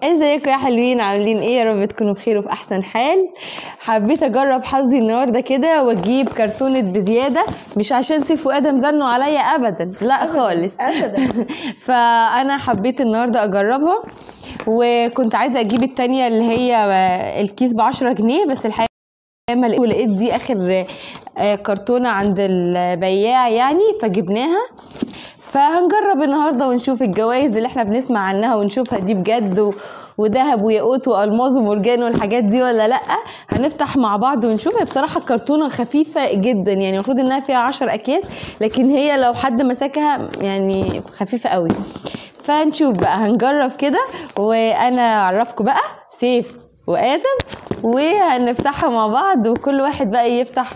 ازيكم يا حلوين؟ عاملين ايه؟ يا رب تكونوا بخير وفي احسن حال. حبيت اجرب حظي النهارده كده واجيب كرتونة بزيادة، مش عشان سيف وادم زنوا عليا ابدا، لا خالص ابدا. فانا حبيت النهارده اجربها، وكنت عايزه اجيب التانية اللي هي الكيس ب10 جنيه، بس الحقيقة ما لقيت دي اخر كرتونة عند البياع يعني، فجبناها. فهنجرب النهارده ونشوف الجوائز اللي احنا بنسمع عنها ونشوفها دي بجد، وذهب وياقوت والماظ ومرجان والحاجات دي ولا لا. هنفتح مع بعض ونشوف. هي بصراحة الكرتونه خفيفة جدا، يعني المفروض انها فيها 10 اكياس، لكن هي لو حد مسكها يعني خفيفة قوي. فهنشوف بقى، هنجرب كده وانا اعرفكم بقى سيف وادم، وهنفتحها مع بعض، وكل واحد بقى يفتح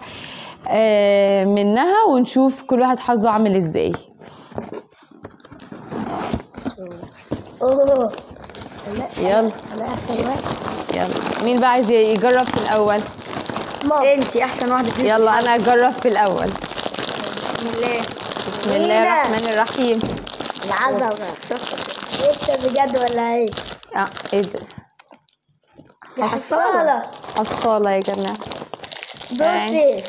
منها ونشوف كل واحد حظه عامل ازاي. اوه يلا انا اخر واحد. يلا مين بقى عايز يجرب في الاول؟ ماما انتي احسن واحدة فينا. يلا انا اجرب في الاول. بسم الله. بسم الله الرحمن الرحيم. العظمة لسه بجد ولا ايه؟ ايه ده؟ حصاله. حصاله يا جماعة. بصي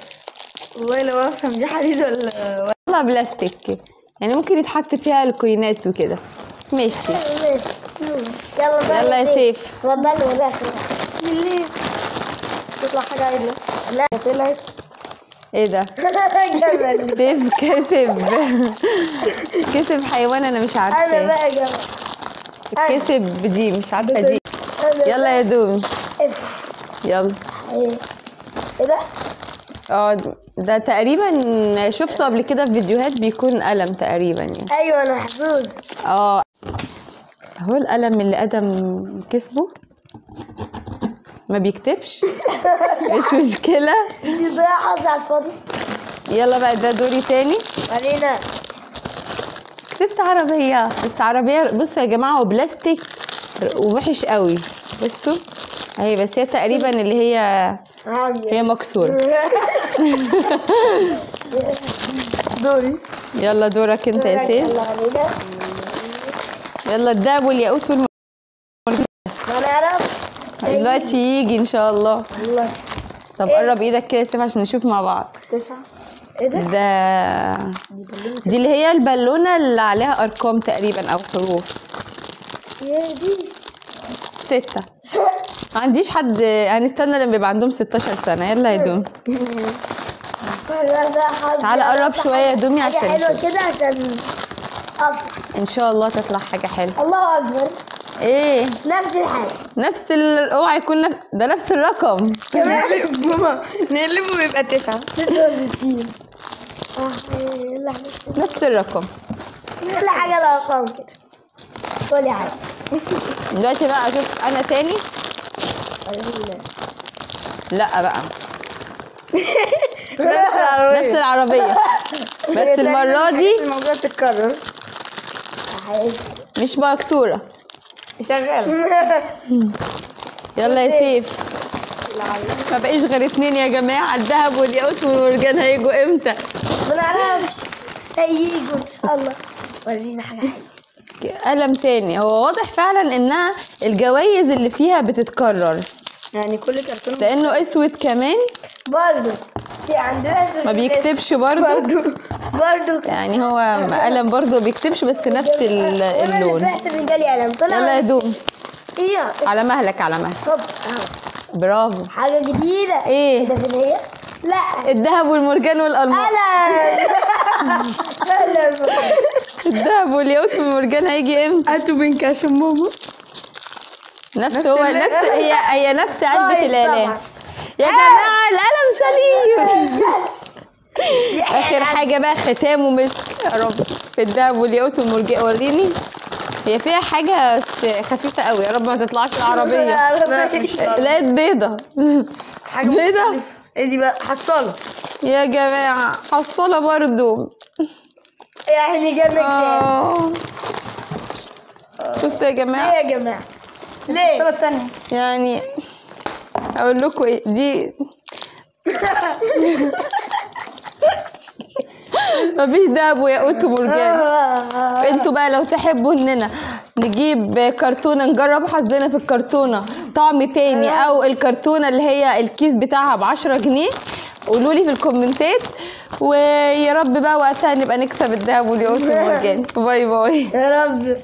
والله لو افهم دي حديد ولا والله بلاستيك، يعني ممكن يتحط فيها الكوينات وكده. ماشي ماشي. يلا بقى يلا يا سيف اتفضل. ولا اخر. بسم الله. تطلع حاجة عدله. لا طلعت. ايه ده؟ سيف كسب. كسب حيوان انا مش عارفه. انا بقى جمل. كسب دي مش عارفه دي. يلا يا دومي يلا. ايه ده؟ ده تقريبا شفته قبل كده في فيديوهات، بيكون قلم تقريبا يعني. ايوه انا محظوظ. اهو القلم اللي ادم كسبه، ما بيكتبش. مش مشكلة، دي ضياع حظ على الفاضي. يلا بقى ده دوري تاني. علينا. كسبت عربية، بس عربية بصوا يا جماعة هو بلاستيك ووحش قوي. بصوا اهي، بس هي تقريبا اللي هي هي مكسورة. دوري. يلا دورك انت يا سيف. يلا الدهب والياقوت والمرجان. ما نعرفش دلوقتي يجي ان شاء الله. الله. طب قرب ايدك كده يا سيف عشان نشوف مع بعض. 9. ايه ده؟ ده دي اللي هي البالونة اللي عليها ارقام تقريبا او حروف. يا دي 6. ما عنديش حد، هنستنى لما يبقى عندهم 16 سنة. يلا يا دومي. تعالى قرب شوية يا دومي عشان حاجة حلوة كده، عشان أفرح. إن شاء الله تطلع حاجة حلوة. الله أكبر. إيه؟ نفس الحاجة. نفس اوعى يكون ده نفس الرقم. كمان ماما نقلبه ويبقى 9. 66. نفس الرقم. كل حاجة الأرقام كده. قولي حاجة. دلوقتي بقى أشوف أنا تاني. لا بقى نفس العربية، بس المرة دي الموضوع بتتكرر، مش مكسورة، شغالة. يلا يا سيف. ما بقيش غير 2 يا جماعة، الذهب والياقوت والمرجان هيجوا امتى؟ ما نعرفش، بس هيجوا ان شاء الله. ورينا حاجة حلوة. قلم تاني. هو واضح فعلا انها الجوائز اللي فيها بتتكرر، يعني كل كرتون لانه اسود كمان برضه في عندنا ما بيكتبش برضه يعني هو قلم برضه ما بيكتبش، بس نفس اللون. انا فرحت ان جالي قلم طلع. يلا يا دوم. ايه على مهلك على مهلك. طب اهو برافو، حاجة جديدة. ايه ده؟ فين هي؟ لا الذهب والمرجان والالماس. قلم. قلم. الذهب والياقوت والمرجان هيجي امتى؟ هاتوا بنك عشان ماما. نفس هو نفس هي نفس علبة الآلام يا جماعة. القلم سليم. آخر حاجة بقى ختامه مسك يا رب في الذهب والياقوت والمرجان. وريني هي فيها حاجة بس خفيفة قوي، يا رب ما تطلعش العربية. لقيت بيضة. حاجة بيضة؟ ايه دي بقى؟ حصالة يا جماعة، حصالة برضو. يعني جنبك تاني. بصوا يا جماعة. ليه يا جماعة؟ ليه؟ الصورة التانية. يعني اقول لكم ايه دي؟ مفيش دهب وياقوت ومرجان. انتوا بقى لو تحبوا اننا نجيب كرتونة نجرب حظنا في الكرتونه طعم تاني، او الكرتونه اللي هي الكيس بتاعها ب10 جنيه. قولوا لي في الكومنتات، ويا رب بقى وقتها نبقى نكسب الدهب والياقوت والمرجان. bye bye يا رب.